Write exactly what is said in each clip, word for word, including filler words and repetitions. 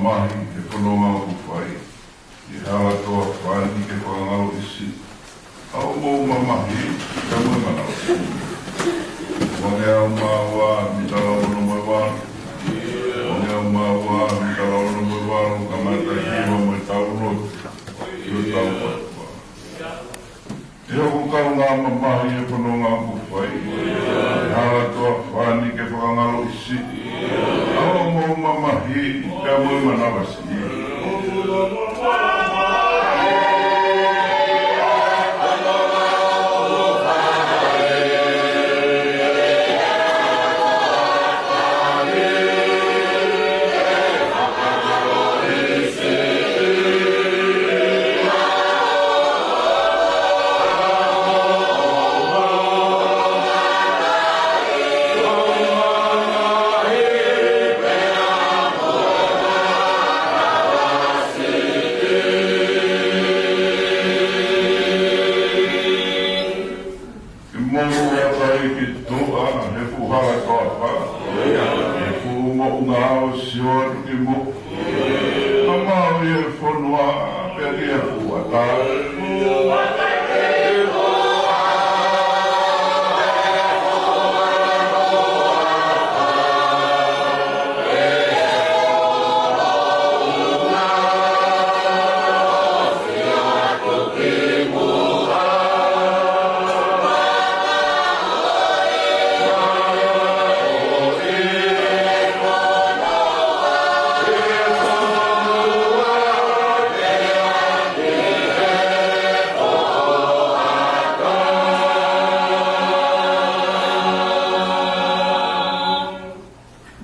Mamahi he fononga ʻoku fai ʻi he hala toafa ni ke fakangaloʻi siʻi. ʻA hoʻomou mamahi, pea mo e manavasiʻi. Uangeau mā ua, mita ono mo e valu. Uangeau mā ua, mita ono mo e valu, kamata hiva mo e tau lotu. ʻIo tau papa. ʻI hoʻomou kaungā mamahi he fononga ʻoku fai ʻi he hala toafa ni ke fakangaloʻi siʻi. ʻA hoʻomou mamahi, pea mo e manavasiʻi. Ke mou ʻalu ki tuʻa he fuʻu hala toafa. He fuʻu moʻunga ʻo sio atu ki muʻa. Ka mau ʻi he fonua pea ki he fuʻu ʻatā.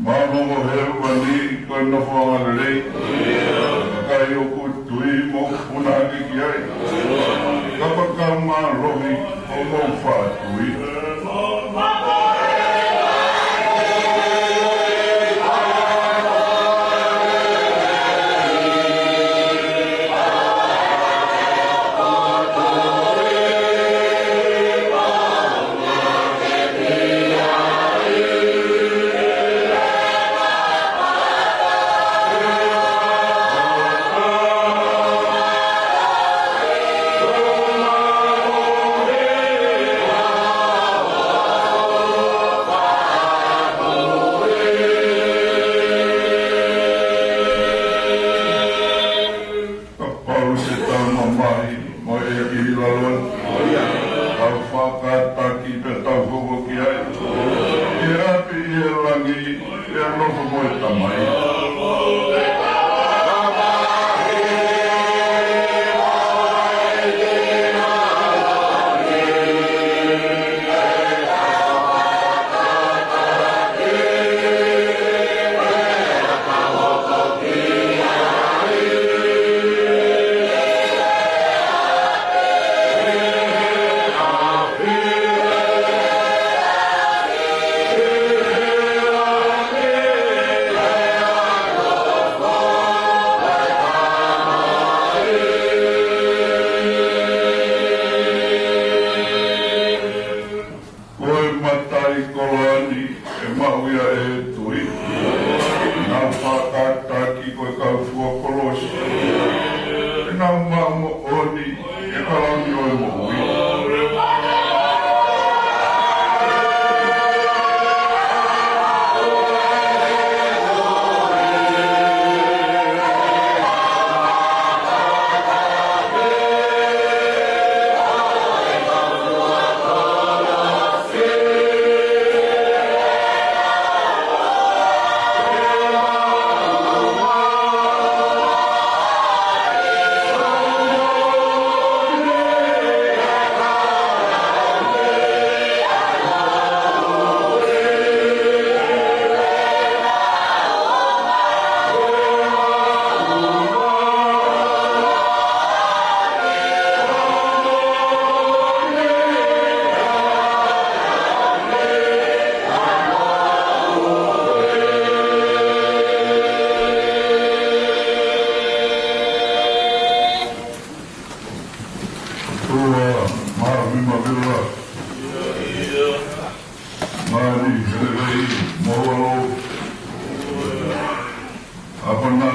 Mālō mo e hēvani, ko e nofoʻanga lelei. Kakai ʻoku tui mo punake ki ai. Kapau ʻoku mālohi hoʻomou faʻa tui. Kapau te tau mamahi mo e ʻEiki ʻi lalo ni, tau fakataki pea tau hoko ki ai. ʻI he ʻapi ʻi he langi, pea nofo mo e Tamai. Ko e mataʻikoloa ni ʻe maʻu ia ʻe he tui. Nau fakataki ko e kau fua kolosi. ʻE nau maʻu moʻoni ʻi he kalauni ʻo e moʻui. Ua, mā vima vila. Mali, helelei, maualo. Apana,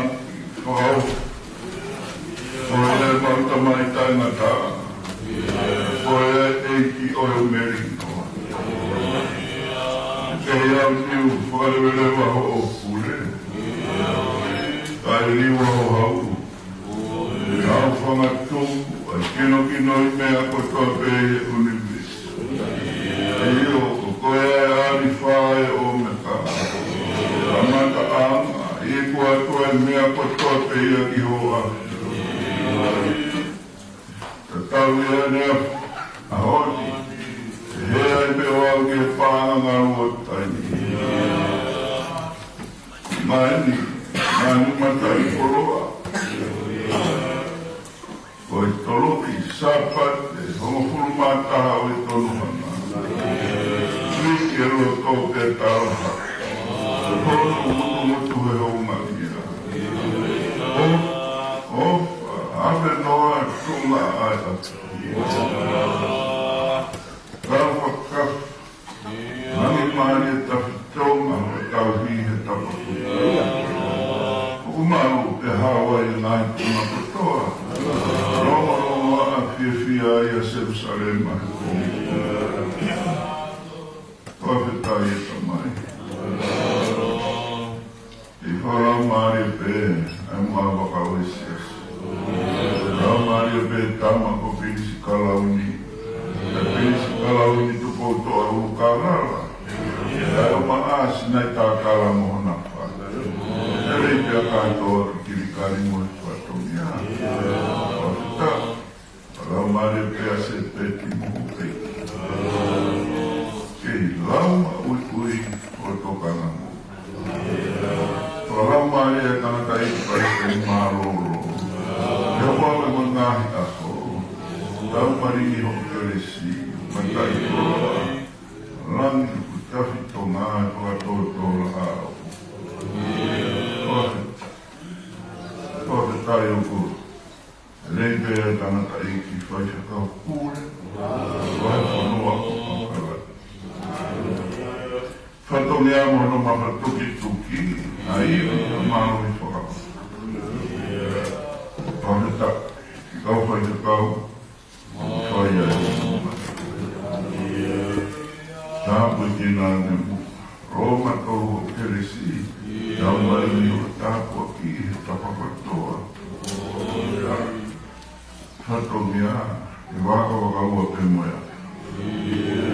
Liu fakaleveleva hoʻo pule. Kae liua ho hau. Kau fangatuku ʻa e kinokino ʻi he meʻa kotoa pē ʻi he ʻunivēsi. ʻIo, ko koe ʻa e ʻAlifa ʻa e ʻOmeka. Kamataʻanga, iku atu ʻa e meʻa kotoa pē ia ki ho ʻapi. Tatau ia ʻene ʻaho ni, ʻe hē ai pē ʻo aʻu ki he paʻanga ngaluʻi ʻo taimi. Mai ni, mai ni mataʻikoloa. Ko e toloki Sāpate, hongofulu mā taha ʻo e Tonuhanga. Uike loto pē talaha. Hono mutu mutu he hounga ia. ʻO, ʻo, ʻave noa tunga ai atu. Kau faka Langi mālie tafitonga, ʻo tauhi he tapa. ʻOku malu pē hawa ʻi he ngaahi tuna kotoa. Longolongo ʻa fiefia ʻia Selusalema. Fakafetaʻi ʻe Tamai. ʻI he fakalaumālie pē, ʻa e ʻū vaka ʻo e siasi. Fakalaumālie pē tama ko Pinisi Kalauni. ʻA Pinisi Kalauni Tupoutoʻa ʻUlukalala. ʻA e ʻū maʻa Sinaitakala mo hona fale. ʻEiki pea kātoa ki Kilikali mo e fatongia. Fakafetaʻi. Fakalaumālie pē ʻa Sepeti mo Peki. Kei lau maʻuiʻui ʻo tokanga mo. Fakalaumālie ʻa e tangataʻeiki palesiteni mālōlō. He ʻoku ʻave mo e ngaahi ʻaho. Tau malingi hoʻo kelesi. Mataʻikoloa. Langi ʻoku tafitonga ʻa e fakatōtōlaʻau. Fakafetaʻi. Fakafetaʻi ʻoku Lei pē ʻa e tangataʻeiki faifekau pule. Vahefonua ʻo Pakalani. Fatongia mo hono mafatukituki, ʻa e ivi ʻa e mālohi fakaʻofa. Fakafetaʻi, kau faifekau, fai ai. Tāpuekina ange muʻa. Loma tolu ʻo kelesi, tau malingi hoʻo tāpuaki he tapa kotoa. Fatongia, ʻi he vaka vakaua pē mo ia.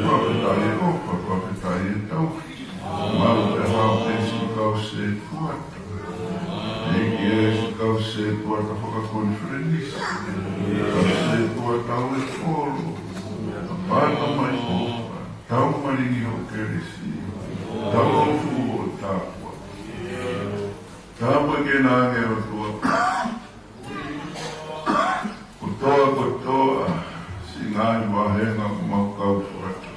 Fakafetaʻi ʻofa, fakafetaʻi tauhi. Malu pē haʻo pesi kau setuata. ʻEiki ē, siʻi kau setuata fakakonifelenisi. Kau setuata ʻo e kolo. Pāto mai ʻofa. Tau malingi hoʻo kelesi. Tau ʻofa hoʻo tāpuaki. Tāpuekina ange ʻOtua. Kotoa, kotoa, siʻi ngaahi vāhenga ʻoku mau kau fakataha.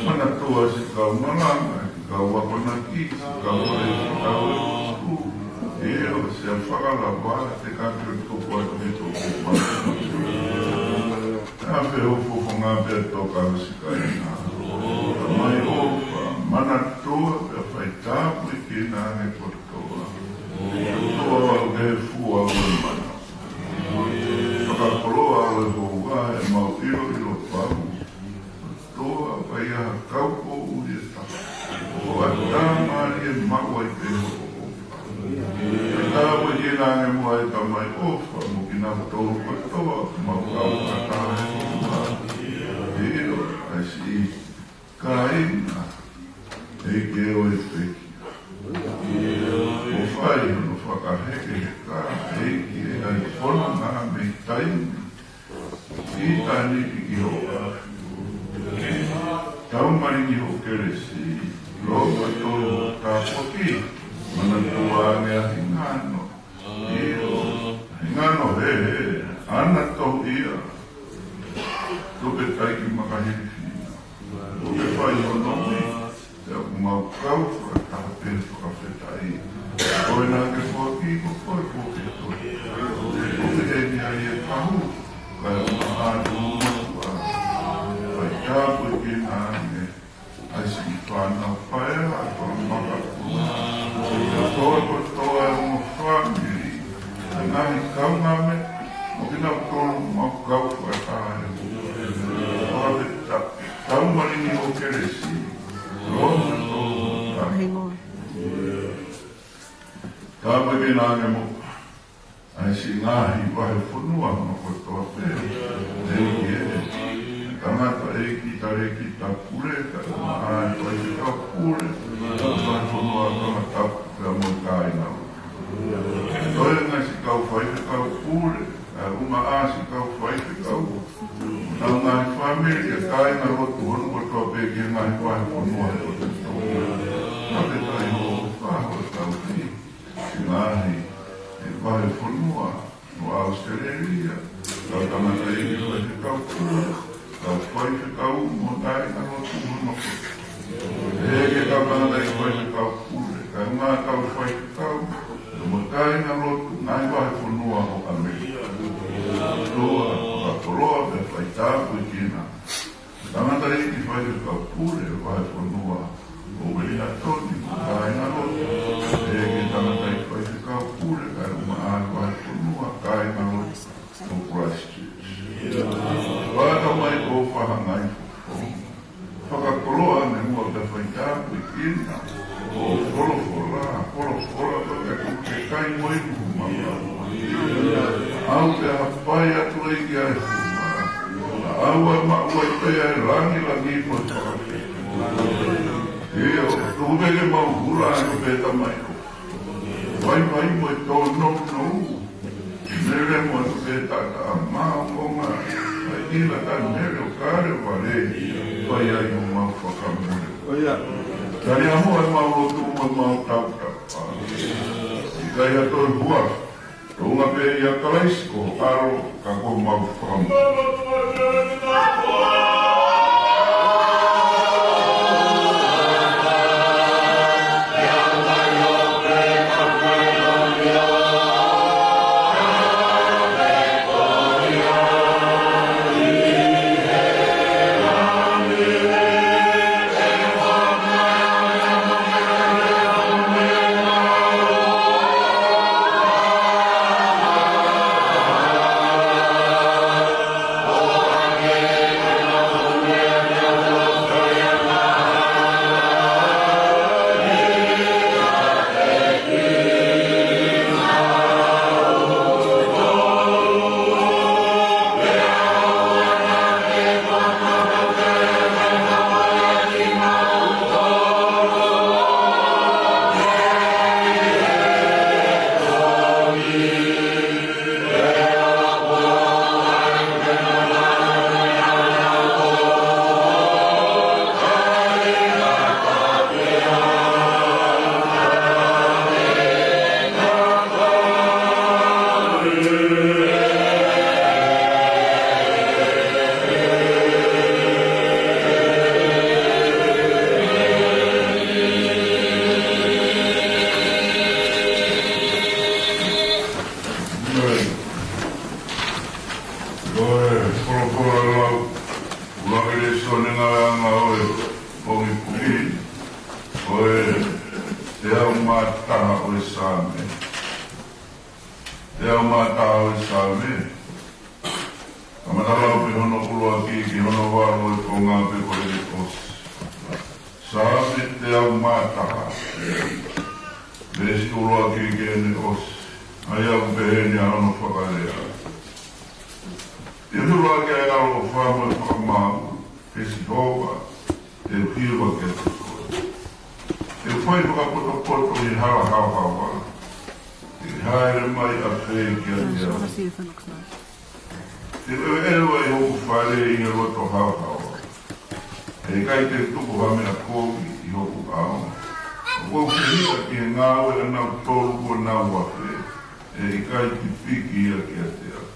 Manatua siʻi kau malanga, siʻi kau akonaki, siʻi kau ʻai, siʻi kau ʻai. ʻIo, siʻa fakalava, te kaki ʻo toko atu ki toko atu. ʻA e fehuhu fanga pea toka siʻi kāinga. Tamai ʻofa, manatua pea fai tāpuekina ange kotoa. Kotoa ʻoku ke fua ʻo e mana. Fakakoloa ʻo e houa ʻemau ʻiloʻilo pau. Kotoa pea ʻi ai ha kau ko ui e ta. Ko ʻAtama ʻi he maʻu ai pē hoʻo ʻofa. Pea tāpuekina ange muʻa ʻe Tamai ʻofa mo kinautolu kotoa ʻoku mau kau fakataha he houa. ʻIo, ʻa e siʻi kāinga, ʻEiki ē ʻo e pekia. ʻO fai hono fakahekeheka, ʻEiki ē ʻa e fononga mei taimi ki taimi ki hoʻo ʻaho. Tau malingi hoʻo kelesi, loma tolu hoʻo tāpuaki, manatua ange ʻa e hingano. ʻIo, hingano he, he, ana tohu ia. Tupe taiki makahili fina. Tupe fai hono mi. Pea ʻoku mau kau fakataha pē fakafetaʻi. Ko ena ke foaki, ko koe foaki atu. Ko ke eni ai e kahu. Kae ʻumaʻā atu mo tua. Fai tāpuekina ange. ʻAi siʻi fānau paea, ʻa e fānau maka. Kotoa, kotoa e ongo fāmili. ʻA e ngaahi kaungāmeʻa, mo kinautolu mau kau fakataha. Fakafetaʻi, tau malingi hoʻo kelesi. Loma Pea naʻe mo ʻa e siʻi ngaahi vahefonua hono kotoa pē. ʻEiki ē, tangataʻeiki, talēkita pule, kae ʻumaʻā e faifekau pule, vahefonua Tongatapu, pea mo e kāinga lotu. Toe ngaahi siʻi kau faifekau pule, kae ʻumaʻā siʻi kau faifekau. Nau ngaahi fāmili, e kāinga lotu hono kotoa pē ki he ngaahi vahefonua he ʻotu. Fakafetaʻi holo ʻofa ʻo tau ki he ngaahi, e vahefonua ʻo ʻAositelēlia, kau tangataʻeiki faifekau pule, kau faifekau mo e kāinga lotu hono kotoa. ʻEiki, kau tangataʻeiki faifekau pule, kae ʻumaʻā kau faifekau, mo e kāinga lotu, ngaahi vahefonua ʻo ʻAmelika. Toa, fakakoloa, pea faitāpuekina. Tangataʻeiki faifekau pule, vahefonua ʻo Uelingatoni, kāinga lotu. ʻEiki, tangataʻeiki faifekau pule, kae ʻumaʻā e vahefonua, kāinga lotu ʻo Christchurch. Fakatau mai ʻo fahangai fofo. Fakakoloa ne mua pea faitāpuekina. ʻO folofola, folofola, pea ke kai mo i kuhu mama. ʻAu pea hapai atu ʻEiki ʻa e huma. ʻAu ʻa maʻu ai pē ʻa e langilangi mo e fakafetaʻi. ʻIo, tuku pē ke mau hula atu pē Tamai ko. Vaivai mo e tōnounou. Mele mo atu pē taʻataʻa maʻu ʻo ngā. ʻAi ʻila ta mele ʻo Kalevale. Fai ai homau fakamole. ʻOia. Tali amo ai mau lotu mo mau tautapa. ʻIkai ha toe hua. Tuʻunga pē ʻia Kalaisi ko e ʻAlo, ka ko homau Fakamoʻui. Ko e folofola lau, ʻuluaki lēsoni ngāue ʻa e ngāue ʻo e pongipongi, ko e teau mā taha ʻo e Saame. Teau mā taha ʻo e Saame. Kamata lau pē hono ʻuluaki ki hono valu ʻo e konga pea ko e ʻosi. Saame teau mā taha. Veesi ʻuluaki ki heʻene ʻosi. ʻA ia ʻoku pehē ni ʻa hono fakalea. Te u hiva ki ai ʻa e ʻaloʻofa mo e fakamaau, ʻe Sihova, te u hiva kiate koe. Te u fai fakapotopoto ʻi he hala haohaoa, ʻe hāʻele mai ʻa fē kiate au. Te u ʻeveʻeva ʻi hoku fale ʻi he loto haohaoa. ʻE ʻikai te u tuku ha meʻa kovi ʻi hoku ʻao. ʻOku ou fehiʻa ki he ngāue ʻa nautolu kuo nau afe, ʻe ʻikai pipiki ia kiate au.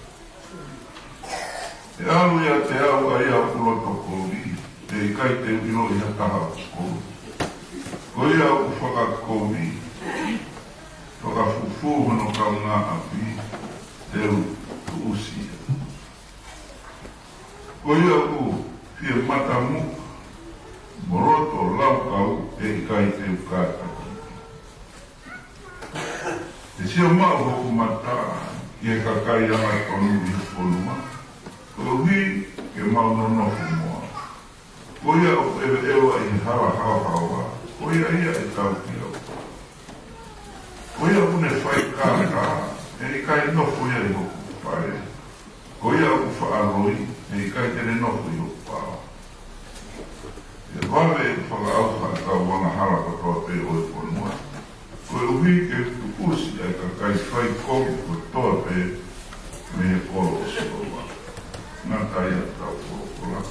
ʻE ʻalu ʻiate au ʻa ia ʻoku loto kovi, ʻe ʻikai te u ʻiloʻi ha taha ʻoku kovi. Ko ia ʻoku fakakovi, fakafufū hono kaungāʻapi, te u tuʻusi ia. Ko ia ʻoku fie matamuʻa, mo loto laukau, ʻe ʻikai te u kātaki. ʻE sio maʻu hoku mata ki he kakai angatonu ʻi he fonua, koeʻuhi ke mau nonofo mo au. Ko ia ʻoku ʻeveʻeva ʻi he hala haohaoa, ko ia ia ʻe tauhi au. Ko ia ʻoku ne fai kākā, ʻe ʻikai nofo ia ʻi hoku fale. Ko ia ʻoku faʻa loi, ʻe ʻikai te ne nofo ʻi hoku pā. ʻE vave ʻeku fakaʻauha ʻa e kau angahala kotoa pē ʻo e fonua, koeʻuhi ke u tukusi ʻa e kakai fai kovi kotoa pē mei he kolo ʻo Sihova. Ngata ia ʻetau folofola.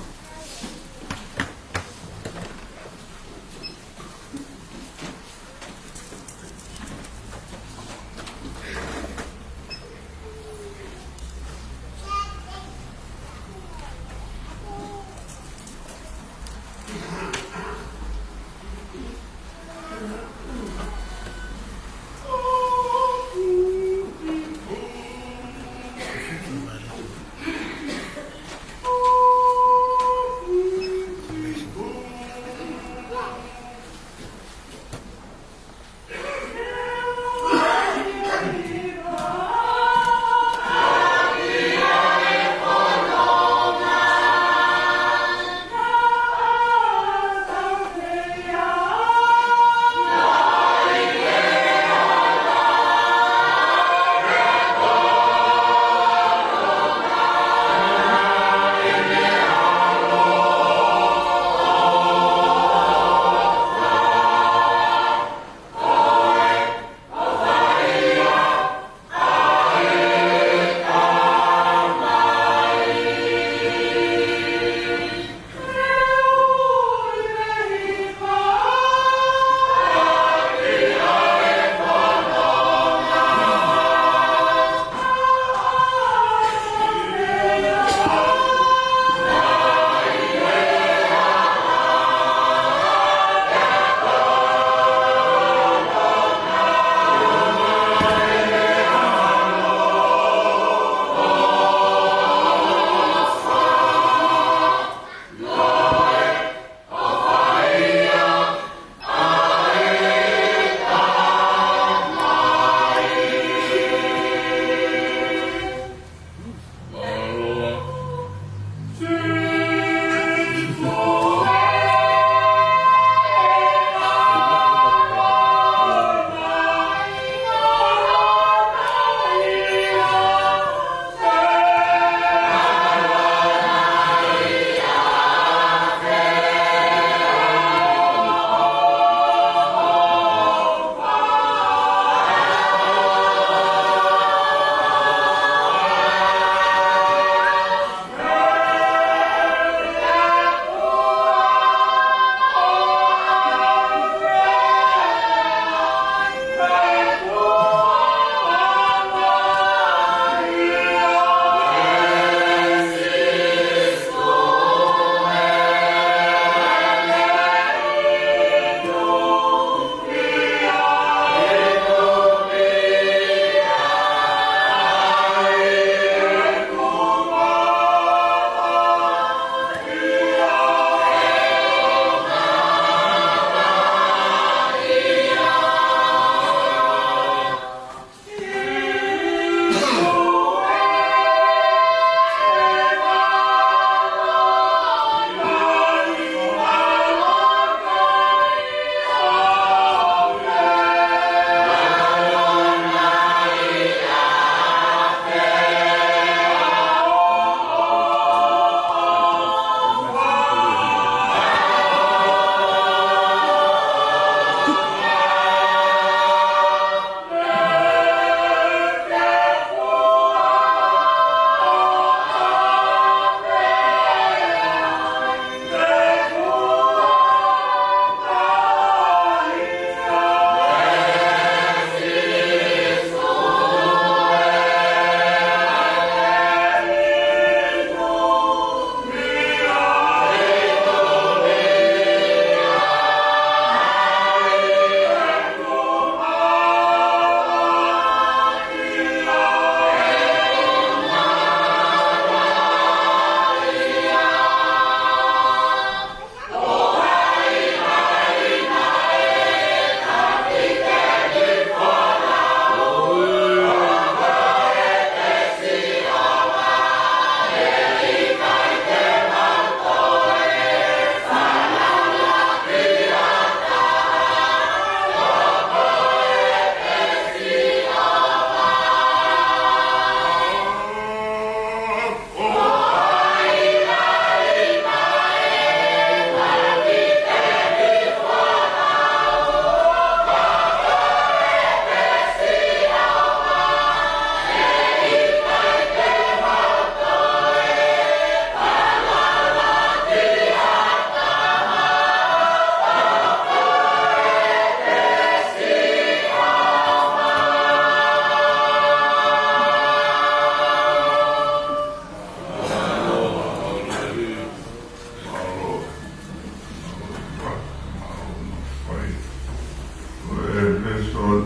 ʻE,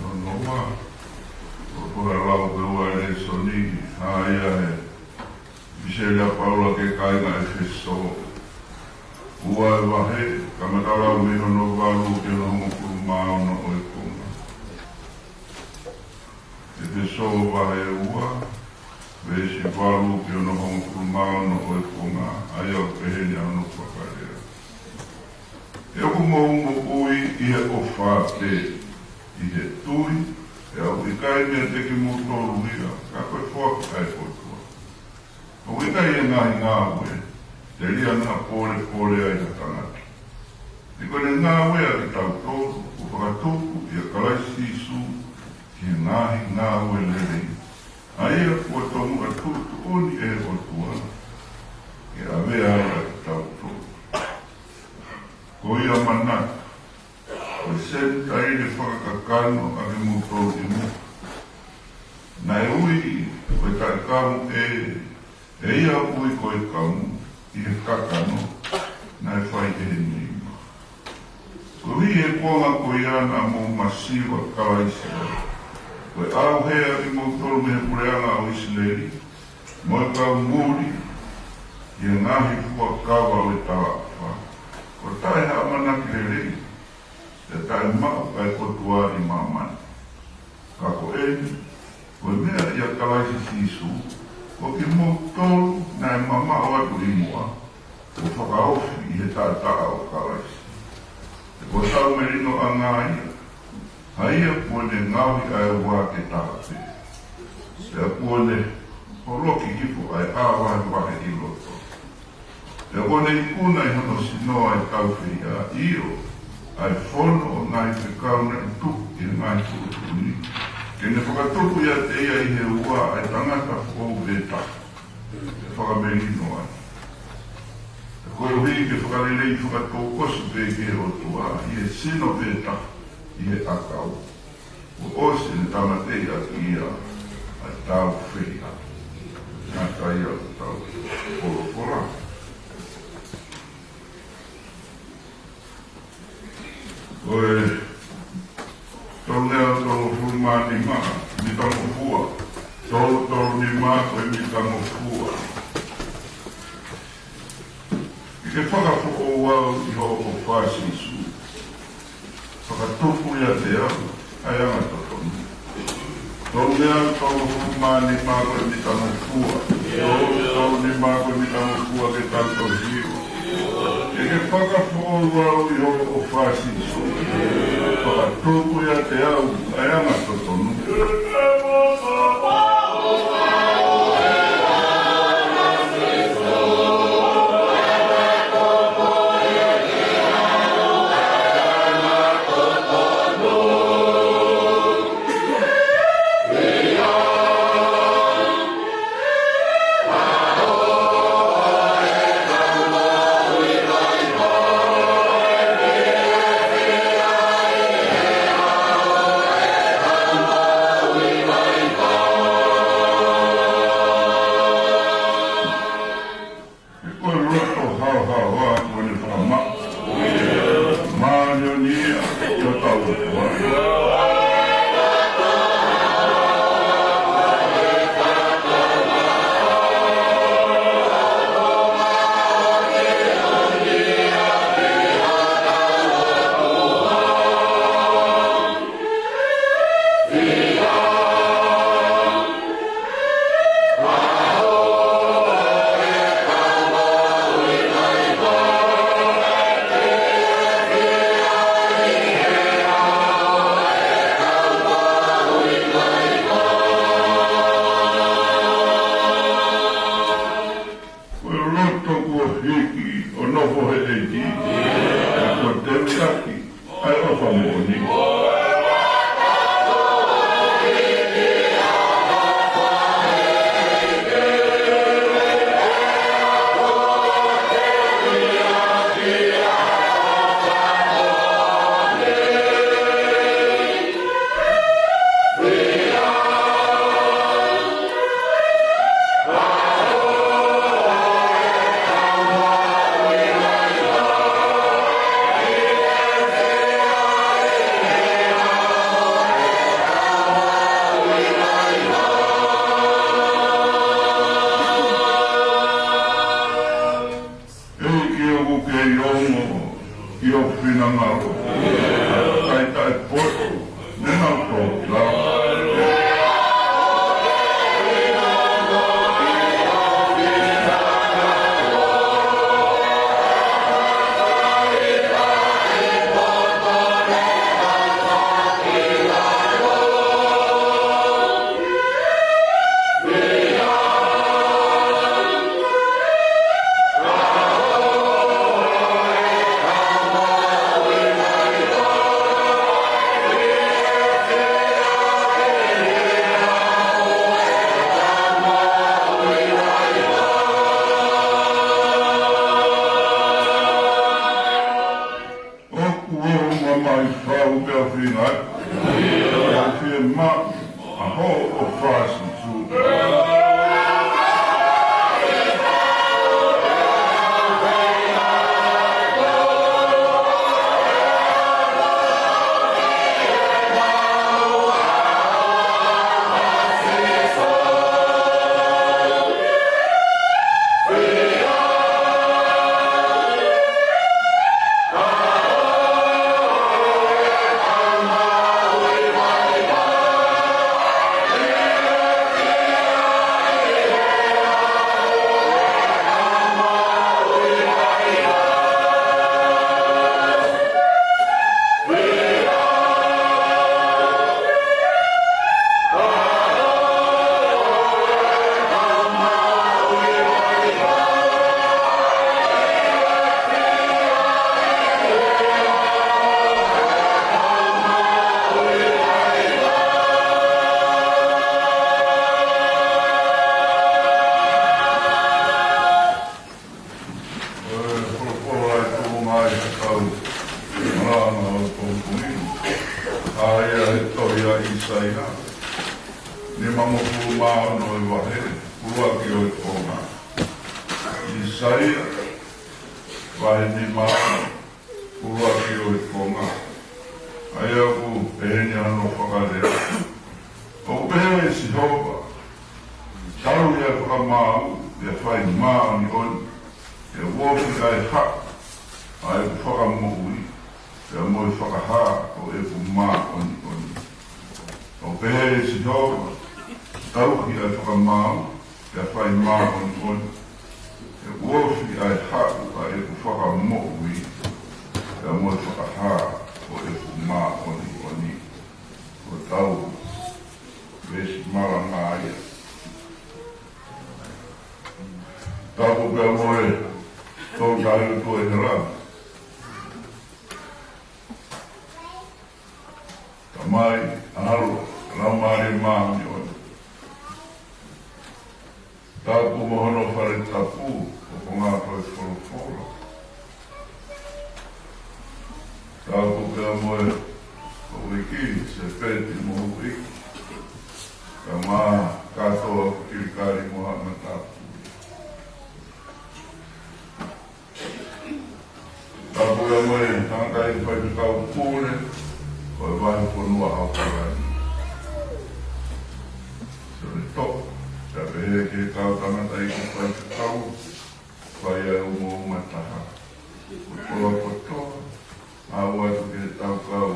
hono ua, ʻoku lau pē ʻa e lēsoni, ʻa ia ʻe ʻipiseli ʻa Paula ki he kāinga ʻEfesō. Ua ʻo e vahe, kamata lau mei hono valu ki hono hongofulu mā ono ʻo e konga. ʻEfesō vahe ua, veesi valu ki hono hongofulu mā ono ʻo e konga, ʻa ia ʻoku pehē ni hono fakalea. He ʻoku mou moʻui ʻi he ʻofa pē, ʻi he tui, he ʻoku ʻikai meiate kimoutolu ia, ka ko e foaki ʻa e ʻOtua. ʻOku ʻikai ʻi he ngaahi ngāue, telia naʻa pōlepole ai ha tangata. He ko ʻene ngāue ʻa kitautolu, kuo fakatupu ʻia Kalaisi Sīsū ki he ngaahi ngāue lelei, ʻa ia kuo tomuʻa tuʻutuʻuni ʻe he ʻOtua ke ʻave ai ʻa kitautolu. Ko ia manatu, ko e Senitaile fakakakano ʻa kimoutolu ʻi muʻa. Naʻe ui ko e taʻekamu ē, ʻe ia ʻoku ui ko e kamu, ʻi he kakano naʻe fai ʻe he nima. Koeʻuhi he kuonga ko ia naʻa mou masiva Kalaisi ai. Ko e ʻauhē ʻa kimoutolu mei he puleʻanga ʻo ʻIsileli, mo e kau muli ʻi he ngaahi fuakava ʻo e talaʻofa, ko e taʻe ha ʻamanaki lelei, pea taʻemaʻu ʻa e ʻOtua ʻi māmani. Ka ko eni, ko e meʻa ʻia Kalaisi Sīsū, ko kimoutolu naʻe mamaʻo atu ʻi muʻa, kuo fakaofi ʻi he taʻataʻa ʻo Kalaisi. He ko hotau melinoʻanga ia, ʻa ia kuo ne ngaohi ʻa e ua ke taha pē. Pea kuo ne holoki hifo ʻa e ʻā vahevahe ʻi loto. Pea kuo ne ikuna ʻi hono sino ʻa e tāufehiʻa, ʻio, ʻa e fono ʻo e ngaahi fekau naʻe tuku ʻi he ngaahi tuʻutuʻuni, ke ne fakatupu ʻiate ia ʻi he ua ʻa e tangata foʻou pē taha, ʻe fakamelino ai. Pea koeʻuhi ke fakalelei fakatouʻosi pē ki he ʻOtua ʻi he sino pē taha ʻi he ʻakau, kuo ʻosi ʻene tāmateʻi ʻaki ia ʻa e tāufehiʻa. Ngata ia ʻo tau folofola. Ko e tolungeau tolungofulu mā nima, Mitangofua. Tolu tolu nima, ko e Mitangofua. Ke ke fakafoʻou au ʻi hoʻo ʻofa Sīsū. Fakatupu ʻiate au ʻa e angatotonu. Tolungeau tolungofulu mā nima, ko e Mitangofua. Tolu tolu nima, ko e Mitangofua, ke tau tohi. Ke ke fakafoʻou au ʻi hoʻo ʻofa Sīsū. Fakatupu ʻiate au ʻa e angatotonu. He ko e loto haohaoa kuo ne fakamaʻu. Mālie ʻa e ʻOtua. Ko e loto kuo hiki ʻo nofo he ʻEiki, ʻa ia kuo teuʻi ʻaki ʻa e ʻofa moʻoni. ʻI ongo ʻi ho finangalo. Kae taʻepoto, ne nau tō ki lalo. ʻOku ou mamahi fau pea feinga. Pea fiemaʻu ʻa hoʻo ʻofa Sīsū. ʻOku ou folofola ʻi he tuʻunga ʻi he kau malanga ʻo e pongipongi ni. ʻA ia he tohi ʻa ʻĪsaia, nimangofulu mā ono ʻi he vahe ʻuluaki ʻo e konga. ʻĪsaia, vahe nima ono, ʻuluaki ʻo e konga. ʻA ia ʻoku peheni hono fakalea. ʻOku pehē ʻe Sihova, tauhi ʻa e fakamaau, pea fai māʻoniʻoni, ʻe uofi ʻa e haʻu ʻa ʻeku fakamoʻui, pea mo e fakahā ʻo ʻeku māʻoniʻoni. ʻOku pehē ʻe Sihova, tauhi ʻa e fakamaau, pea fai māʻoniʻoni, ʻe uofi ʻa e haʻu ʻa ʻeku fakamoʻui, pea mo e fakahā ʻo ʻeku māʻoniʻoni. Ko e tau veesi malanga ia. Tapu pea mo e tolu tahi ʻOtua ʻi he langi. Tamai, ʻAlo, Laumālie Māʻoniʻoni. Tapu mo hono fale tapu, ʻo ko ngā toe folofola. Tapu pea mo e houʻeiki, Sēpeti mo houʻeiki. Kae ʻumaʻā kātoa kilikali mo haʻa matāpule. Tapu pea mo e tangataʻeiki faifekau pule ʻo e vahefonua ʻAokalani. Sole Toʻo, pea pehē ki he kau tangataʻeiki faifekau, fai ʻa e umauma taha. Kotoa kotoa, ʻalu atu ki he tau kau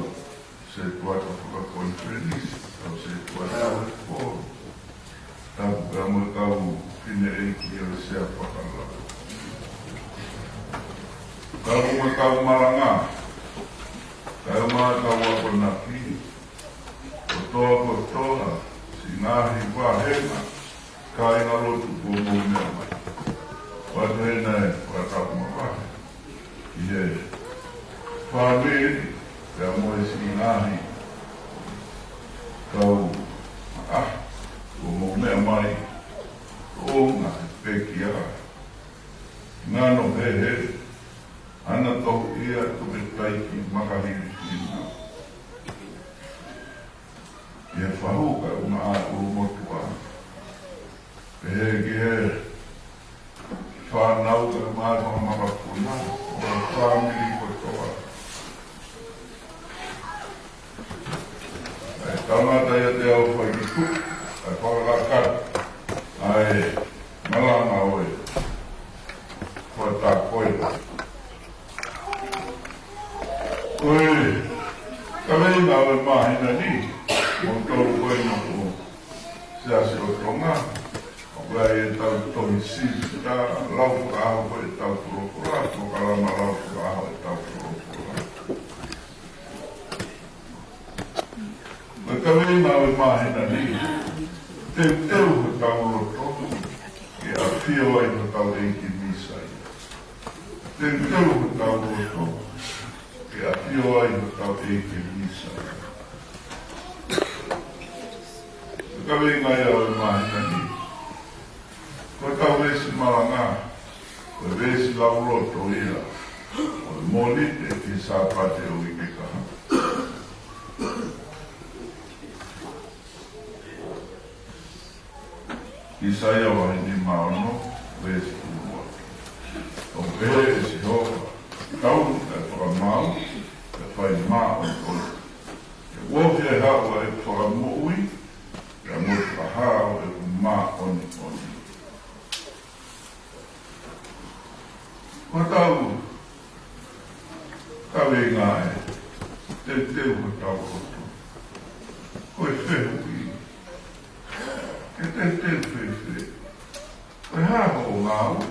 sētuata fakakonifelenisi, kau sētuata ʻo e kolo. Tapu pea mo e kau fineʻeiki ʻo e sea fakalau. Tapu mo e kau malanga, kae ʻumaʻā e kau akonaki, kotoa kotoa, siʻi ngaahi vāhenga, kāinga lotu kuo mou meʻa mai. Pea ʻoatu ʻena e fakatapu mavahe ki he fāmili, pea mo e siʻi ngaahi kau maʻa kuo mou meʻa mai, ʻo ngaahi pekia, ngano hehe, ana tohu ia tupetaiki makahili fina. ʻI he fahu kae ʻumaʻā ʻulumotuʻa. Pehē ki he fānau kae ʻumaʻā e fanga makapuna, ʻo e fāmili kotoa. ʻE tangata ia te au fai ki tuku, ʻe fakalaka, ʻa e malanga ʻo e. Ko ta koe. Ko e kaveinga ʻo e māhina ni, mo tau ko e nofo Siasi ʻo Tonga, ʻoku ʻi ai ʻetau tohi sipita, lau fakaʻaho ʻo ʻetau folofola, polokalama lau fakaʻaho ʻo ʻetau folofola. Ko e kaveinga ʻo e māhina ni, teuteu hotau loto ke ʻafio ai hotau ʻEiki Mīsaia. Teuteu hotau loto ke ʻafio ai hotau ʻEiki Mīsaia. Ko e kaveinga ia ʻo e māhina ni. Ko ʻetau veesi malanga, ko e veesi lauloto ia ʻo e Mōnite ki he Sāpate ʻo e uike kahaʻu. ʻAisea vahe nima ono, veesi ua. ʻOku pehē ʻe Sihova, tau ʻa e fakamaau, ʻa e fai māʻoniʻoni. ʻE ofi ʻa e haʻu ʻa ʻeku fakamoʻui, ʻa e motuʻa hā ʻo ʻeku māʻoniʻoni. Ko ʻetau kaveinga ē, teuteu hotau loto. Ko e fehuʻi, ke teuteu fēfē? Ko e hā hoʻo ngāue?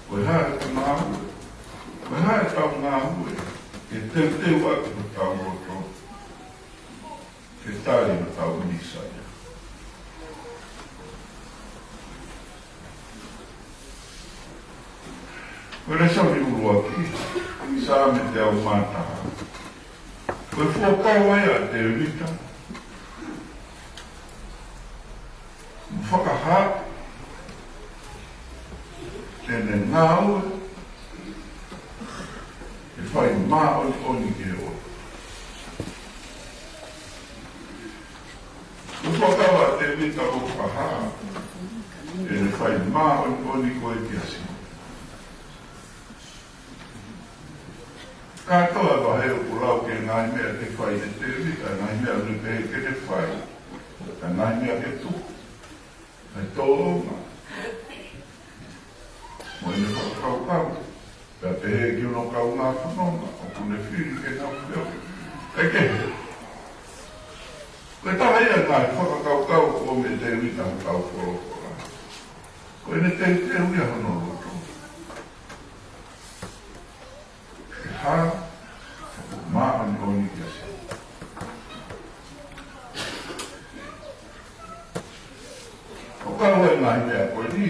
Ko e hā ʻeku ngāue? Ko e hā ʻetau ngāue ke teuteu atu hotau loto ke tali hotau Mīsaia? Ko e lēsoni ʻuluaki, Saame teau mā taha. Ko e fuakava ia ʻa Tēvita, mo fakahā ʻene ngāue ke fai māʻoniʻoni ki he ʻOtua. Ko e fuakava ʻa Tēvita ʻoku fakahā ʻene fai māʻoniʻoni ko ē kia Sihova. Kātoa e vahe ʻoku lau ki he ngaahi meʻa ke fai ʻe Tēvita, ngaahi meʻa naʻe pehē ke ne fai, ngaahi meʻa ke tuku, ngaahi tōʻonga, mo ʻene fakakaukau. Pea pehē ki hono kaungā fononga ʻoku ne fili ke nau feohi. ʻE kehe. Ko e taha ia e ngaahi fakakaukau ʻoku ʻomi ʻe Tēvita ʻi hotau folofola. Ko ʻene teuteu ia hono loto ke hā, māʻoniʻoni kia Sihova. ʻOku ʻi ai e ngaahi meʻa ko eni,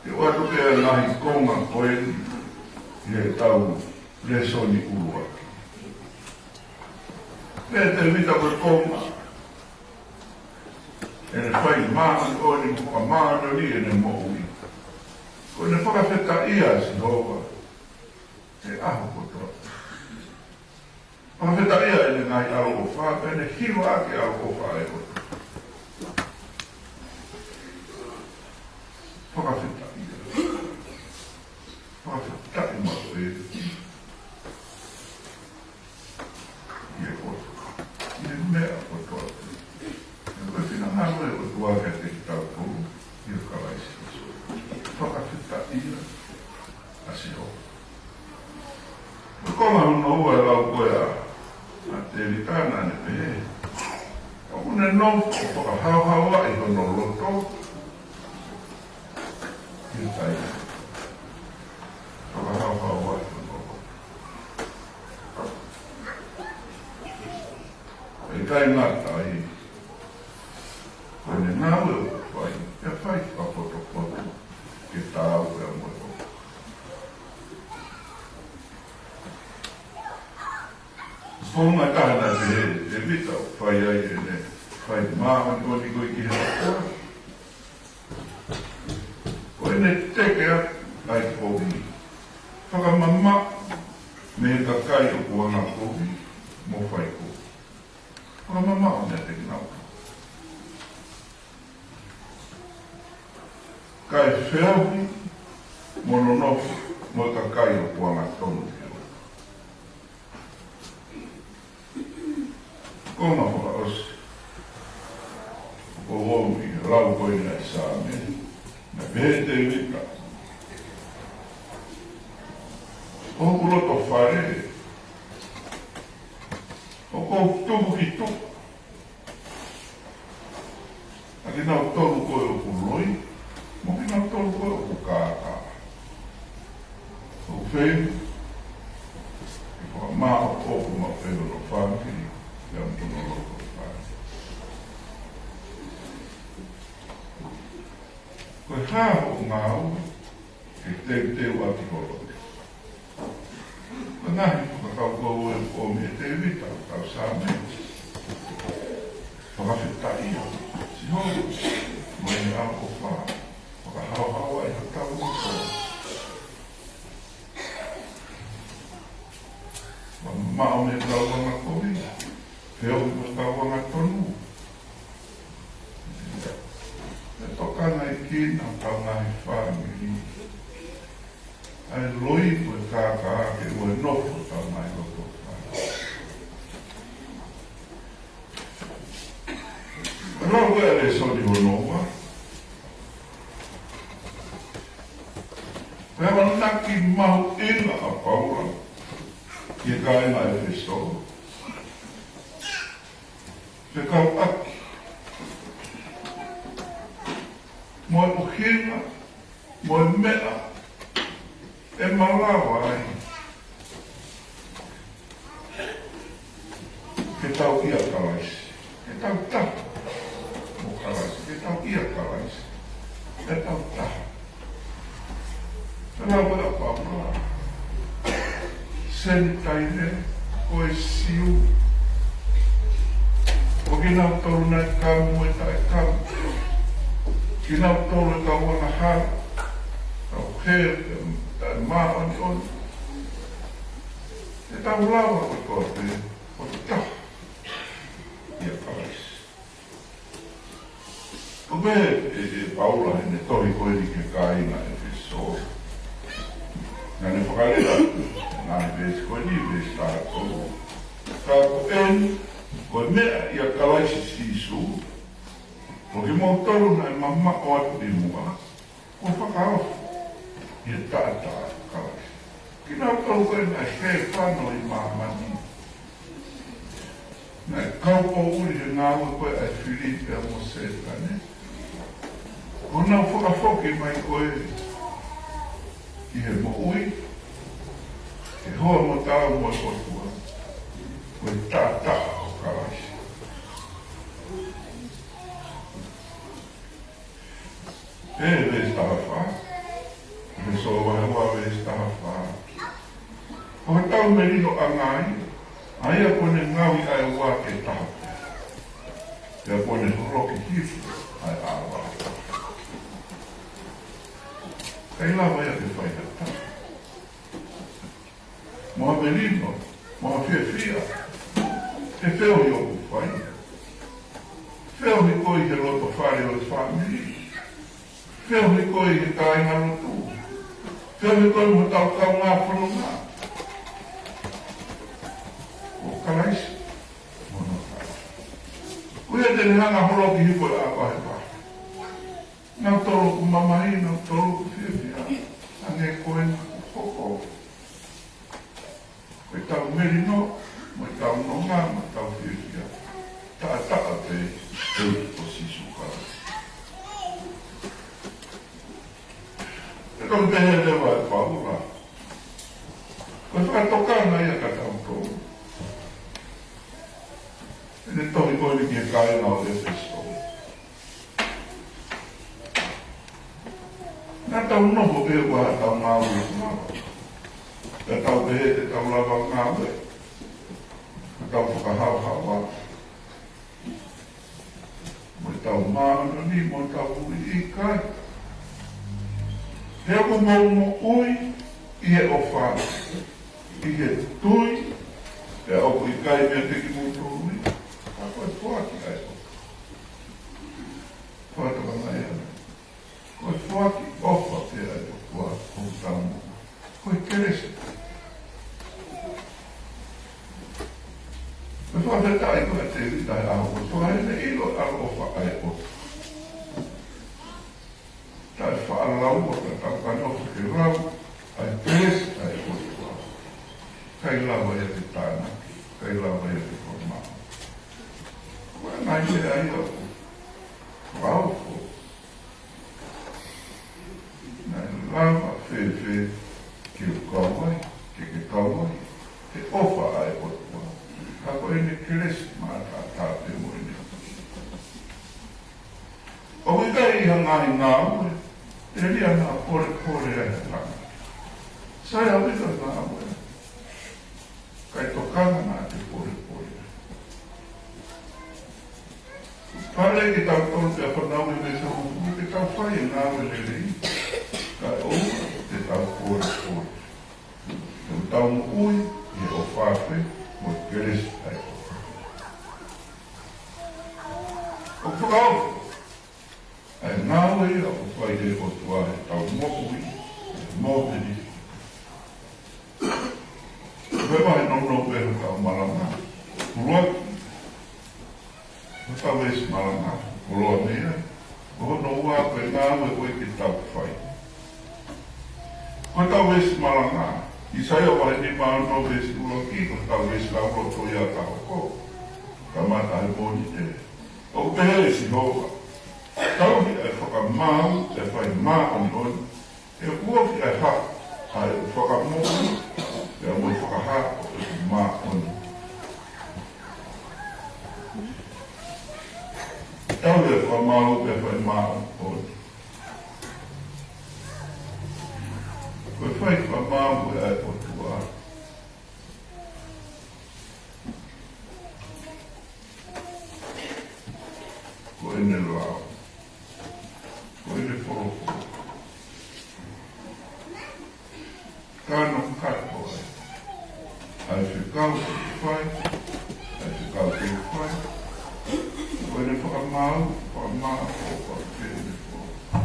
ke ʻoatu ki he ngaahi konga ko eni ʻi heʻetau lēsoni ʻuluaki. Pea Tēvita ko e konga ʻene fai māʻoniʻoni mo fakamāʻoniʻoni ʻene moʻui, ko ʻene fakafetaʻia ʻa Sihova he ʻaho kotoa. Fakafetaʻia ʻene ngaahi ʻaloʻofa, pea ne hivaʻaki e ʻaloʻofa ʻa e ʻOtua. Fakafetaʻia. Fakafetaʻi maʻu ē. ʻI he ʻOtua. ʻI he meʻa kotoa. Ko e finangalo ʻo e ʻOtua kiate kitautolu ʻia Kalaisi Sīsū. Fakafetaʻia ʻa Sihova. Ko e konga hono ua e lau ko ē ʻa Tēvita naʻa ne pehē, ʻoku ne nofo ʻo fakahaohaoaʻi hono loto ʻi he taimi. Fakahaohaoaʻi hono loto. ʻIkai ngata ai, ko ʻene ngāue ʻoku fai, ʻe fai fakapotopoto ke taau pea mo e ʻOtua. Ko e konga ʻe taha naʻe pehē ʻe Tēvita ʻoku fai ai ʻene fai māʻoniʻoni ko ē ki he ʻOtua, ko ʻene teke ʻa e kovi, fakamamaʻo mei he kakai ʻoku angakovi mo faikovi. Fakamamaʻo meiate kinautolu, kae feohi mo nonofo mo e kakai ʻoku angatonu ki ai. Konga fakaʻosi ʻoku ʻomi ʻi he lau ko eni ʻa e Saame, naʻe pehē ʻe Tēvita, ko hoku loto fale ʻo tuku ki tuku. ʻA kinautolu ko ē ʻoku loi, mo kinautolu ko ē ʻoku kākā. ʻOku feinga ke fakamāʻopoʻopo maʻu pē hono fāmili, pea mo hono loto fāmili. Ko e hā hoʻo ngāue ke teuteuʻaki ho loto? Ko e ngaahi fakakaukau ʻoku ʻomi ʻe Tēvita, kau Saame. Fakafetaʻia Sihova mo e ʻaloʻofa. Fakahaohaoaʻi hotau loto. Mamaʻo mei he kau angakovi, feohi mo e kau angatonu. Pea tokangaʻi kinautolu ngaahi fāmili. ʻA e loi mo e kākā ke ʻoua ʻe nofo hotau ngaahi loto fāmili. Lau ʻa e lēsoni hono ua. Pea akonaki mahuʻinga ʻa Paula ki he kāinga ʻEfesō. Fekauʻaki mo e ʻuhinga, mo e meʻa ʻe malava ai ke tau ʻia Kalaisi, ke tau taha mo Kalaisi, ke tau ʻia Kalaisi, ke tau taha. Pea lau ʻa Paula, Senitaile, ko e Siu, ko kinautolu naʻe kamu mo e taʻekamu, kinautolu ʻa e kau angahala, kau hē, taʻemāʻoniʻoni. Te tau lava kotoa pē ʻo taha ʻia Kalaisi. ʻOku pehē ʻe, ʻe Paula heʻene tohi ko eni ki he kāinga ʻEfesō. Naʻá ne fakalea, naʻe veesi ko eni, veesi taha tolu. Ka ko eni, ko e meʻa ʻia Kalaisi Sīsū, ko kimoutolu naʻe mamaʻo atu ʻi muʻa, kuo fakaofo ʻi he taʻataʻa ʻo Kalaisi. Kinautolu ko ē naʻe hē fano ʻi māmani. Naʻe kaupoʻuli he ngāue ko ē ʻa e fili pea mo Sētane. Kuo nau fakafoki mai ko ē ki he moʻui, ke hoa mo taau mo e ʻOtua, ko e taʻataʻa ʻo Kalaisi. ʻE, veesi taha fā. ʻEfesō vahe ua veesi taha fā. Ko hotau melino ʻanga ia, ʻa ia kuo ne ngaohi ʻa e ua ke taha pē. Pea kuo ne holoki hifo ʻa e ʻā vahaʻa. ʻIkai lava ia ke fai ha taha. Mo ha melino, mo ha fiefia, he feohi ʻoku fai. Feohi ko ē ʻi he loto fale ʻo e fāmili. Feohi ko ē ʻi he kāingalotu. Feohi ko ē mo hotau kaungā fononga. Ko Kalaisi mo hono taʻataʻa. Ko ia te ne hanga ʻo holoki hifo ʻa e ʻā vahevahe. Nautolu ʻoku mamahi, nautolu ʻoku fiefia, hangē ko e ngaahi hoko. Ko ʻetau melino, mo ʻetau nonga, mo ʻetau fiefia, taʻataʻa pē ʻi he ʻEiki ko Sīsū Kalaisi. ʻE toki pehē leva ʻe Paula, ko e fakatokanga ia kiate kitautolu. Heʻene tohi ko eni ki he kāinga ʻo ʻEfesō. Naʻa tau nofo pē ʻo ʻai haʻatau ngāue ʻo lava. Pea tau pehē te tau lava ngāue. Naʻa tau fakahaohaoa. Mo ʻetau māʻoniʻoni, mo ʻetau ui, ʻikai. He ʻoku mou moʻui ʻi he ʻofa, ʻi he tui, pea ʻoku ʻikai meiate kimoutolu ia, ka ko e foaki ʻa e ʻOtua. Fakatokanga ia. Ko e foaki ʻofa pē ʻa e ʻOtua ʻoku tau moʻui. Ko e kelesi. Ko e fakafetaʻi ko ē ʻa Tēvita he ʻaho ko ē, he naʻe ʻilo ʻa e ʻofa ʻa e ʻOtua. Taʻefaʻalaua ka tau ka nofo ke lau ʻa e kelesi ʻa e ʻOtua. ʻIkai lava ia ke tānaki. ʻIkai lava ia ke fakamaau. Ko e ngaahi meʻa ia ʻoku fakaofo. Naʻe lava fēfē ke u kau ai, ke ke kau ai, he ʻofa ʻa e ʻOtua. Ka ko ʻene kelesi maʻataʻatā pē mo ʻene. ʻOku ʻikai ʻi ha ngaahi ngāue, telia naʻa polepole ai ha tangata. Sai au ʻi ha ngāue. ʻIkai tokanga naʻa te polepole. Pale ke tau tolu pea fanau e mesa mo ke tau fai e ngāue lelei. Kae ʻoua te tau polepole. Te tau moʻui ʻi he ʻofa pē mo e kelesi ʻa e ʻOtua. ʻOku fakaofo ʻa e ngāue ia ʻoku fai ʻe he ʻOtua heʻetau moʻui, mo e ni. Pea vahe nounou pē hotau malanga. ʻUluaki, hotau veesi malanga. Koloa mei ai. Ko hono ua ko e ngāue ko ē ke tau fai. Ko hotau veesi malanga. ʻAisea vahe nima ono veesi ʻuluaki, ko hotau veesi lauloto ia ka hoko. Kamata he Mōnite. ʻOku pehē ʻe Sihova, tauhi ʻa e fakamaau, ʻa e fai māʻoniʻoni, he ʻoku ofi ʻa e hā, ʻa e fakamoʻui, pea mo e fakahā ʻo e māʻoni. Tauhi ʻa e fakamaau, pea fai māʻoniʻoni. Ko e fai fakamaau ʻa e ʻOtua. Ko ʻene lao. Ko ʻene folofola. Kano katoa ai. ʻA e fekau ke fai. ʻA e fekau ke fai. Ko ʻene fakamaau, fakamaau, ko ʻene folofola.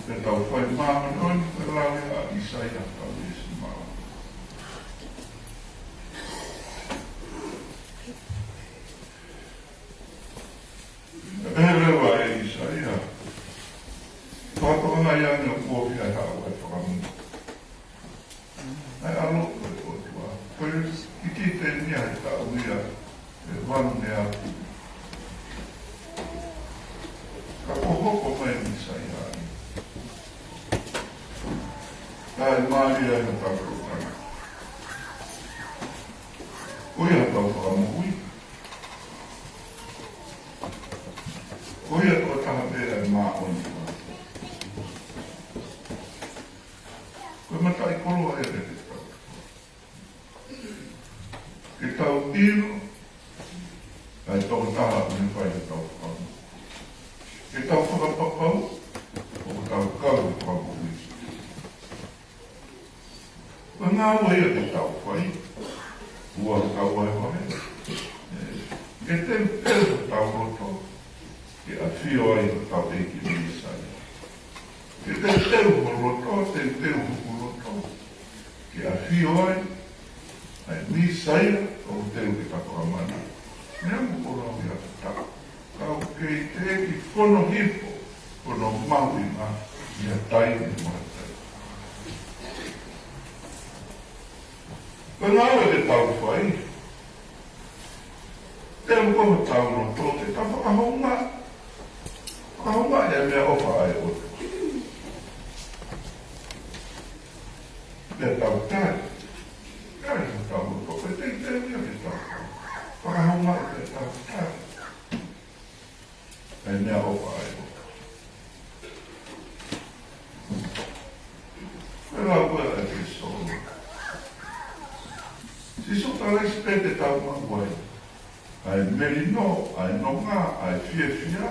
Te tau fai māʻoniʻoni, ko e lau ia ʻa ʻAisea, tau ʻi he māʻoniʻoni. Pehē leva ʻe ʻAisea, fakatokangaʻi ange ʻoku ofi ʻa e hā ʻa e fakamoʻui. ʻA e ʻAlo ʻo e ʻOtua. Ko e kiʻi tēnia he taʻu ia ʻe vanu nea. Ka kuo hoko mai Mīsaia ia. Taʻemālie ʻa hotau tokanga. Ko ia hotau fakamoʻui. Ko ia tokotaha pē ʻa e māʻoniʻoni. Ko e mataʻikoloa ia ke tau. Ke tau ʻilo, ʻa e tokotaha ʻoku ne fai hotau fakamoʻui. Ke tau fakapapau, ʻoku tau kau he fakamoʻui. Ko e ngāue ia ke tau fai, ua tau ai vahe. Ke teuteu hotau loto, ke ʻafio ai hotau ʻEiki Mīsaia. Ke teuteu ho loto, teuteu hoku loto. Ke ʻafio ai, ʻa e Mīsaia, ʻoku teu ke tau fakamana. Meʻa mo kolo au ia ke tau. Ka ʻoku kei teʻeki fono hifo, fono mahuʻinga, ʻi ha taimi mo ha taimi. Ko e ngāue ke tau fai, teu ko hotau loto, ke tau fakahounga, fakahounga e meʻaʻofa ʻa e ʻOtua. Pea tau tali, tali hotau loto, ko e teitei ia ke tau fakahounga, pea tau tali. ʻA e meʻaʻofa ʻa e ʻOtua. Ko e lau ko ē ʻa e ʻEfesō. Sīsū Kalaisi pē te tau maʻu ai ʻa e melino, ʻa e nonga, ʻa e fiefia,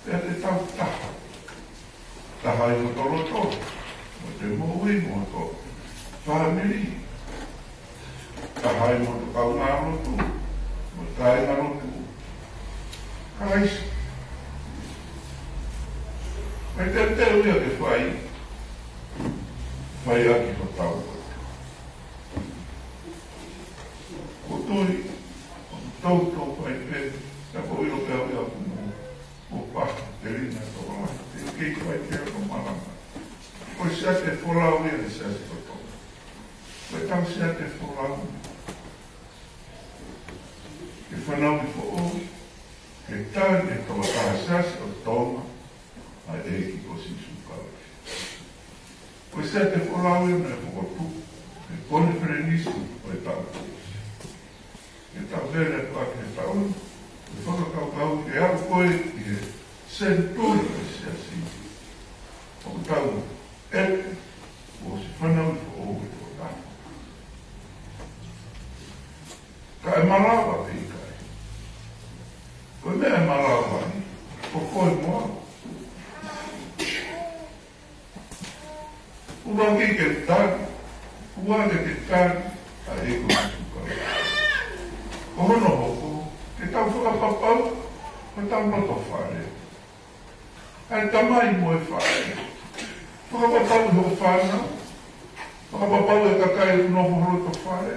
pea te tau taha. Taha ʻi hoto loto, mo hoto moʻui, mo hoto fāmili. Taha ʻi hoto kaungā lotu, mo e kāinga lotu. Kalaisi. Ko e teuteu ia ke fai, fai ʻaki hotau lotu. Ko e tui, ʻoku toutou fai pē, ka ko e ʻilo pē au ia ʻoku mo, mo paha, te rina tokolahi, te kei fai pē ʻo malanga. Ko e siasi ʻe folau ia he siasi kotoa. Ko e tau Siasi folau, ke fanauʻi foʻou, ke tali e tokotaha siasi ʻo Tonga, ʻa e ʻEiki ko Sīsū Kalaisi. Ko e Siasi folau ia naʻe fokotuʻu he konifelenisi ʻo e taʻu kuo ʻosi. Ke tau vele atu ʻaki he taʻu ni, ke fakakaukau ke aʻu ko ē ki he senituli ʻo e Siasi, ʻoku tau ʻeke, kuo ʻosi fanauʻi foʻou e tokotaha. Ka ʻe malava pe ʻikai? Ko e meʻa ʻe malava ai, ko koe mo au. ʻUluaki ke tali, ʻuluaki ke tali ʻa e ʻEiki ko Sīsū Kalaisi. Ko hono hoko, ke tau fakapapauʻi hotau loto fale, ʻa e tamai mo e faʻē. Fakapapauʻi hoʻo fānau. Fakapapauʻi e kakai ʻoku nofo ho loto fale.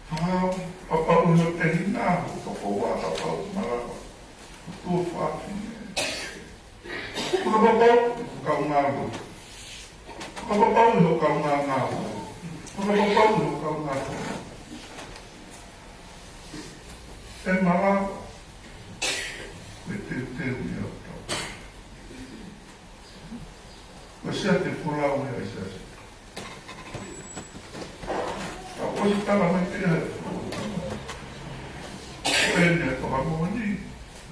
Fakapapauʻi hoʻo tehina, hoʻo tokoua, fakapapauʻi malava, hoʻo tuofāfine. Fakapapauʻi hoʻo kaungālotu. Fakapapauʻi hoʻo kaungāngāue. Fakapapauʻi hoʻo kaungāfononga. ʻE malava, ʻe teuteu ia ʻo tau. Ko e Siasi folau ia ʻa e Siasi. Ka ʻosi tala mai pē ia he folau. Ko ʻene fakamoʻoni,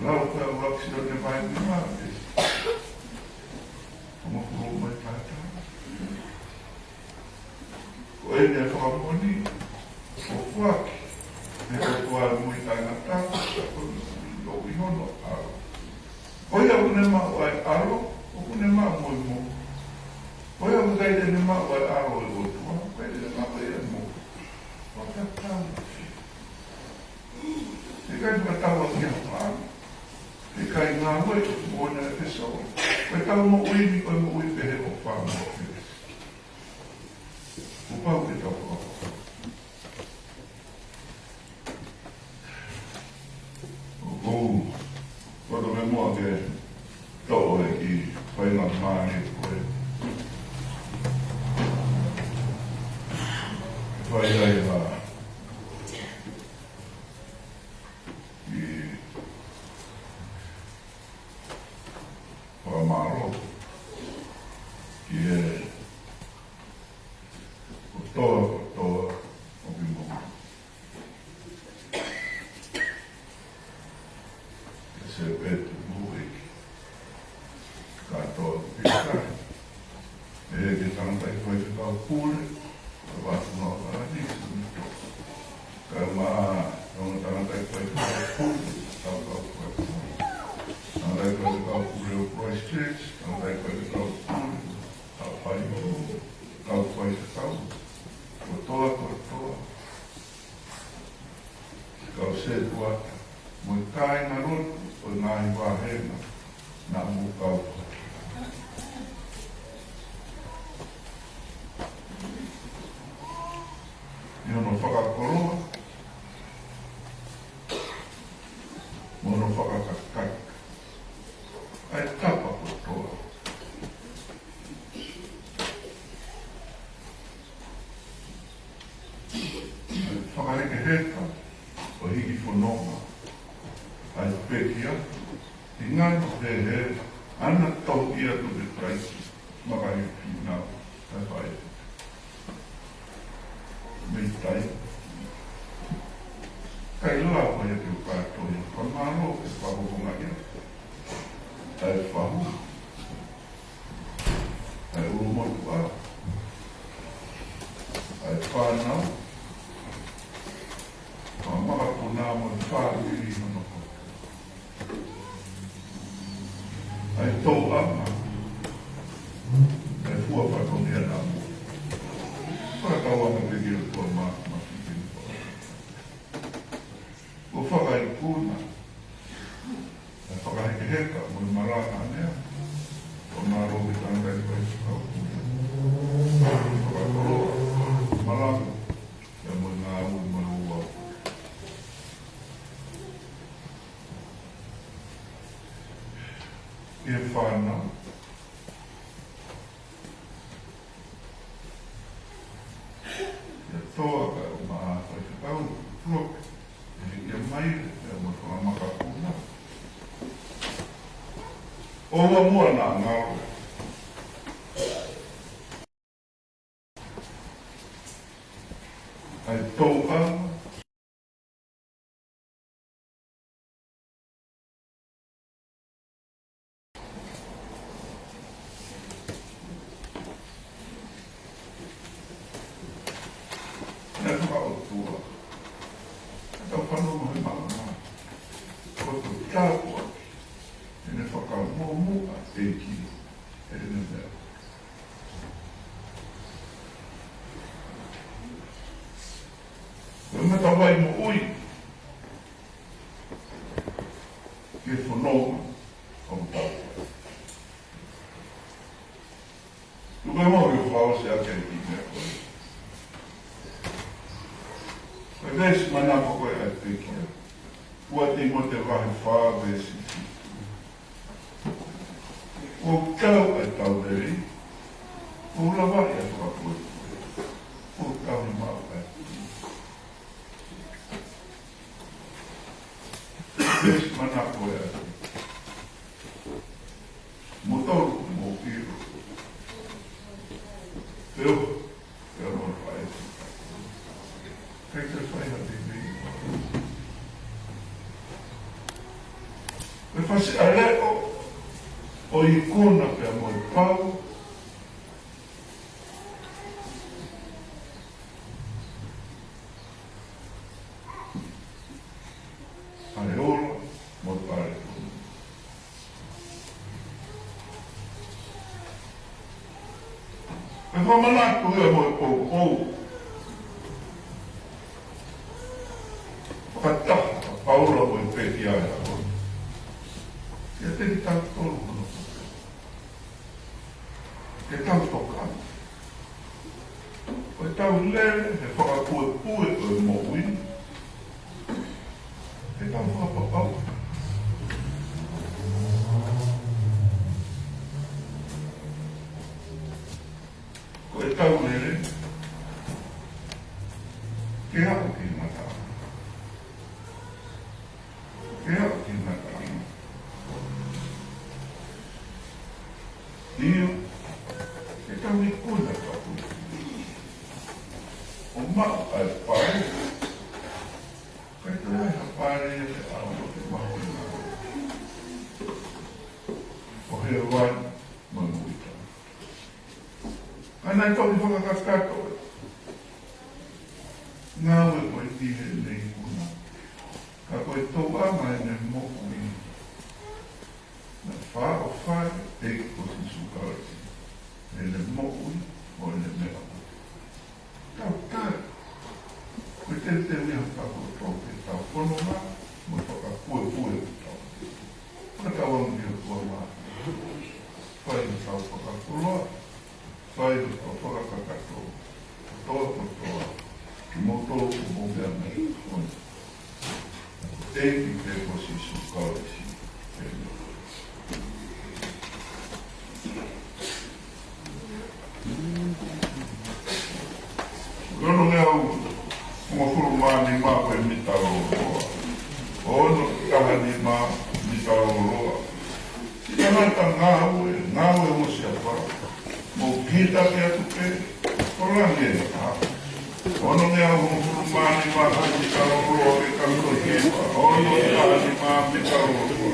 lau pē ʻa e ʻuluaki Sione vahe nima, veesi hongofulu mā taha. Ko ʻene fakamoʻoni, ʻo foaki ʻe he ʻOtua ʻa e moʻui taʻengata, ko e moʻui ʻi hono ʻAlo. Ko ia ʻoku ne maʻu ʻa e ʻAlo, ʻoku ne maʻu mo e moʻui. Ko ia ʻoku ʻikai te ne maʻu ʻa e ʻAlo ʻo e ʻOtua, ʻoku ʻikai te ne maʻu ʻa e moʻui. ʻOku tatau. ʻIkai fakatau ʻaki ha fānau. ʻIkai ngāue, mo ʻene ʻEfesō. Ko e tau moʻui ni, ko e moʻui pehē ʻo fānau. Kuo pau ke tau fakapapauʻi. ʻOku ou loto ke muʻa ke toʻo e kiʻi faingamālie ko ē. Fai ai ha kiʻi fakamālō ki he kotoa, kotoa ʻo e kau moʻui. Ke se petu moʻui. Kātoa ki he kai. ʻE he tangataʻeiki faifekau pule, ʻa Vāsuna ʻo Palanisi. Kae ʻumaʻā e ongo tangataʻeiki faifekau pule, kau faifekau. Tangataʻeiki faifekau pule ʻo Christchurch, tangataʻeiki faifekau pule ʻa Paʻu, kau faifekau. Kotoa, kotoa. Kau setuata, mo e kāingalotu ʻo e ngaahi vāhenga naʻa mou kau. ʻI hono fakakoloa, mo hono fakakakato ʻa e tapa kotoa. Fakahekeheka ʻo e hiki fononga ʻa e pekia, ʻi he ngaahi hēhē, ʻa ʻena tauhi atu ʻe Kalaisi, maka ʻi he finau ʻa e faʻē. Mei tai. ʻIkai lava ia ke u kātoa ia, fakamālō ke fakahofongaʻi ʻa e fahu. ʻA e ʻulumotuʻa, ʻa e fānau, ʻa e makapuna mo e fāmili hono kotoa. ʻA e tōʻanga, ʻa e fua fatongia namu. Fakatauange pē ki he ʻOtua ma, ma fike ni. Ko fakaikuna, ʻa e fakahekeheka mo e malanga ʻa e meʻa. Ko mālō ki he tangataʻeiki faifekau pule. Fakakoloa, malanga, ʻa e mo e ngāue mo e ouau. Ki he fānau, Toa ka o ma a fai ke tau, loke, e ia mai, e mo tona makapuna. ʻOua muʻa naʻa ngalo. ʻAi tau a. Naʻe fakaʻotua. Naʻa tau fanongo he maama. Ko e tāpuaki. ʻEne fakamuʻomuʻa ʻEiki. ʻEne meʻa. Ko e matavai moʻui. Ke fononga ʻo tau. Tuku e mau ke fakaʻosi ake ki he meʻa ko ē. Ko e veesi manako ko ē ʻa e pekia. Ua Tīmote vahe fā veesi fitu. ʻOku tau ʻa e tau lelei. ʻOku lava ia fakapuepueʻi. ʻOku tau maʻu ʻa e Veesi manako ē. Mou tau, mou ʻilo. Pea, pea mo fai. Kai te fai ha tēpei. Pea fasi ʻa e leʻo, ʻo ikuna pea mo e pau. ʻA e ola mo e pale tonu. ʻE fakamanatu ia mo e poupou. Fakataha ʻa Paula mo e pekia ʻi he ʻaho ni. Ia te ni tau tolu hono ke tau tokanga. Ko e tau lele he fakapuepue ʻo e moʻui. Ke tau fakapapau. Ko e tau lele ke aʻu ki he ngataʻanga. Ke aʻu ki he ngataʻanga. ʻIo, ke tau ikuna tau. ʻO maʻu ʻa e pale. Kai te lahi ha pale ia ke ʻalu ʻo ke maʻu ʻi he ngataʻanga. ʻO he vai mo e moʻui taʻengata. Ka naʻe toki fakakakato. Ngāue ko e ʻi heʻene ikuna. Ka ko e tauʻanga ʻene moʻui. Naʻe fakaʻofa ʻe he ʻEiki ko Sīsū Kalaisi. ʻEne moʻui, mo ʻene meʻa. Tau tali. Ko e teuteu ia ha taha kotoa ke tau fononga, mo fakapuepue ʻo tau. Ka tau ʻamu ia kuo ma. Fai ʻo tau fakakoloa, fai ʻo tau fakakakato, kotoa kotoa, kimoutolu ʻoku mou meʻa mai. ʻEiki pē ko Sīsū Kalaisi. Ono ngeau hongofulu mā nima ko e mita lōloa. Ono taha nima mita lōloa. Siʻi tangata ngāue, ngāue ʻo siʻi fā. Mou kītaki atu pē, ko langi ē ha. Ono ngeau hongofulu mā nima mita lōloa ke kau ko hiva. Ono taha nima mita lōloa.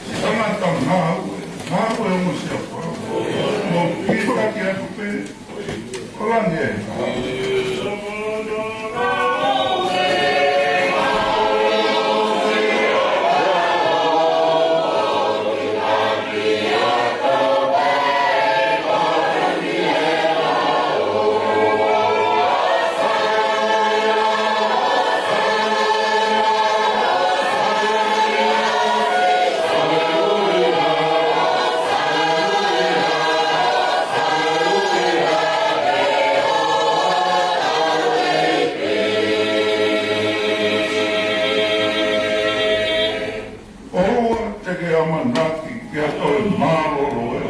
Siʻi tangata ngāue, ngāue ʻo siʻi fā. Mou kītaki atu pē, ko langi ē ha. ʻOua te ke ʻamanaki ke toe mālōlō ē.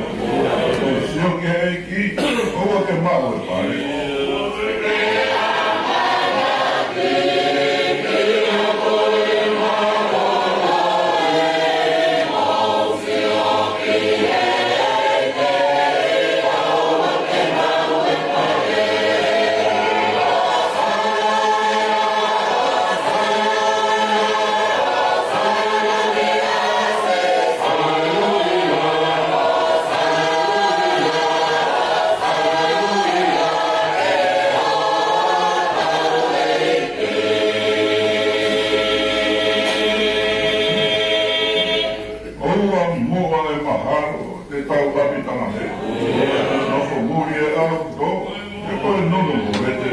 Sio ki he ʻEiki, ʻoua te ke maʻu e pale. ʻOua muʻa e mahalo te tau ʻapi tamahe. Nofo muli e ʻalu tō, ʻe ko e nunu mo vete.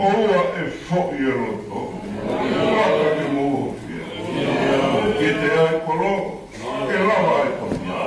ʻOua ʻe foʻi e loto, ʻoua te mou hofia. Ke te ai kolo, ke lava ai kofia.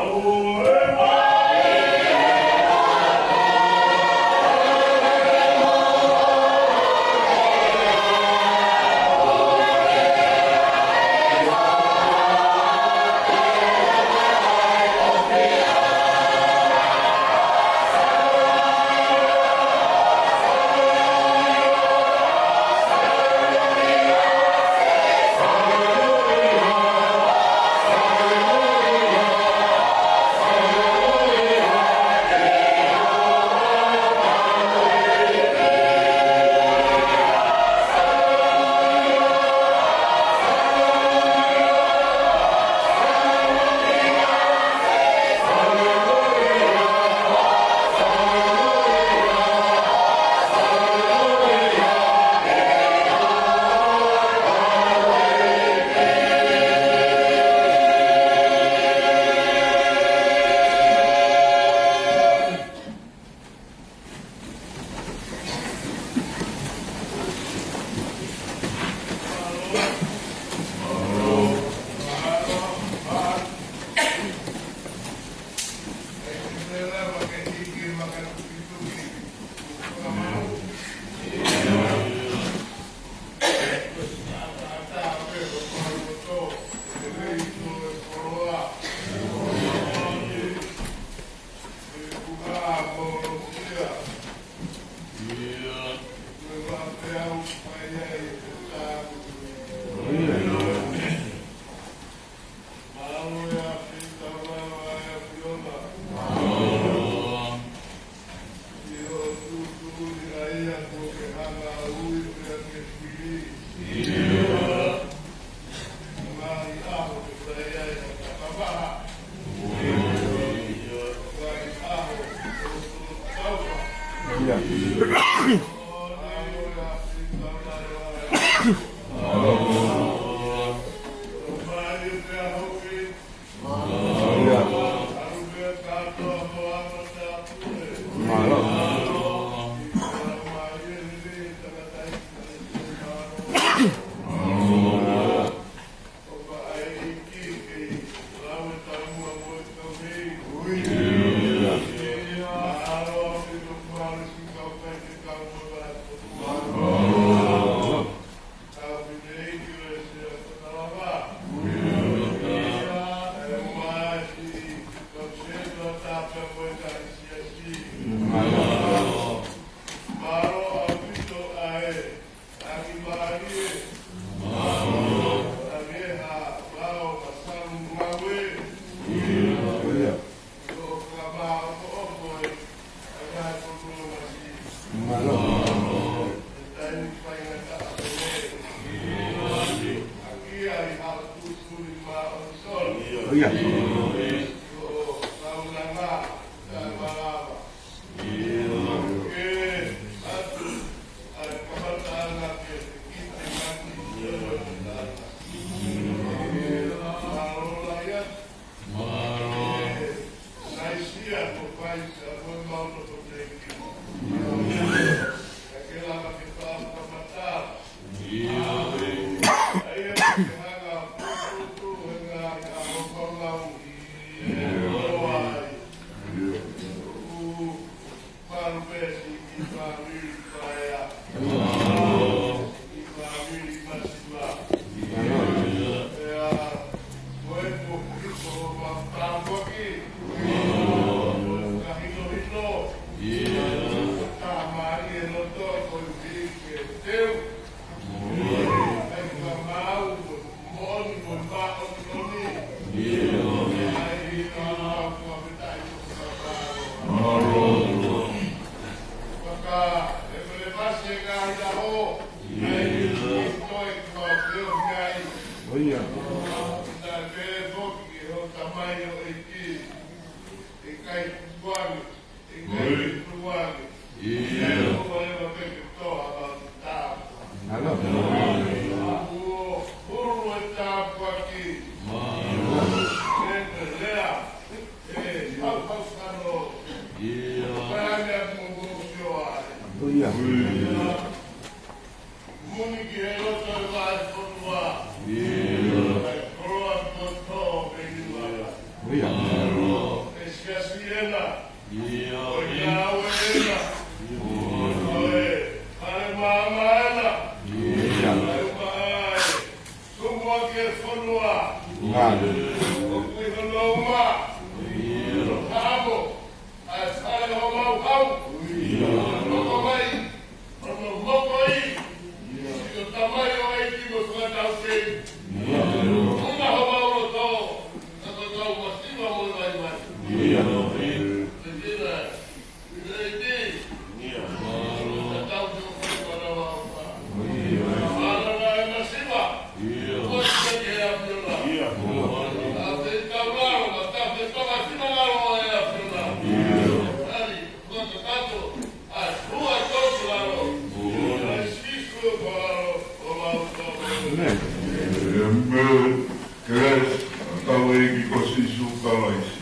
Kelesi ʻa hotau ʻEiki ko Sīsū Kalaisi,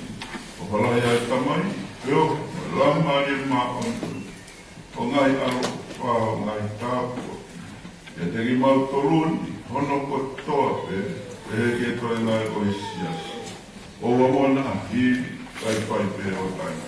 ʻofa lahi ʻa e Tamai, ʻa e ʻOtua, mo e Laumālie Māʻoniʻoni, ʻo ngaahi ʻaloʻofa, ʻo ngaahi tāpuaki, ʻiate kimautolu ni, hono kotoa pē, pehē ki he toenga ʻo e Siasi. ʻOua muʻa naʻa hili, kae fai pē ʻo taimi.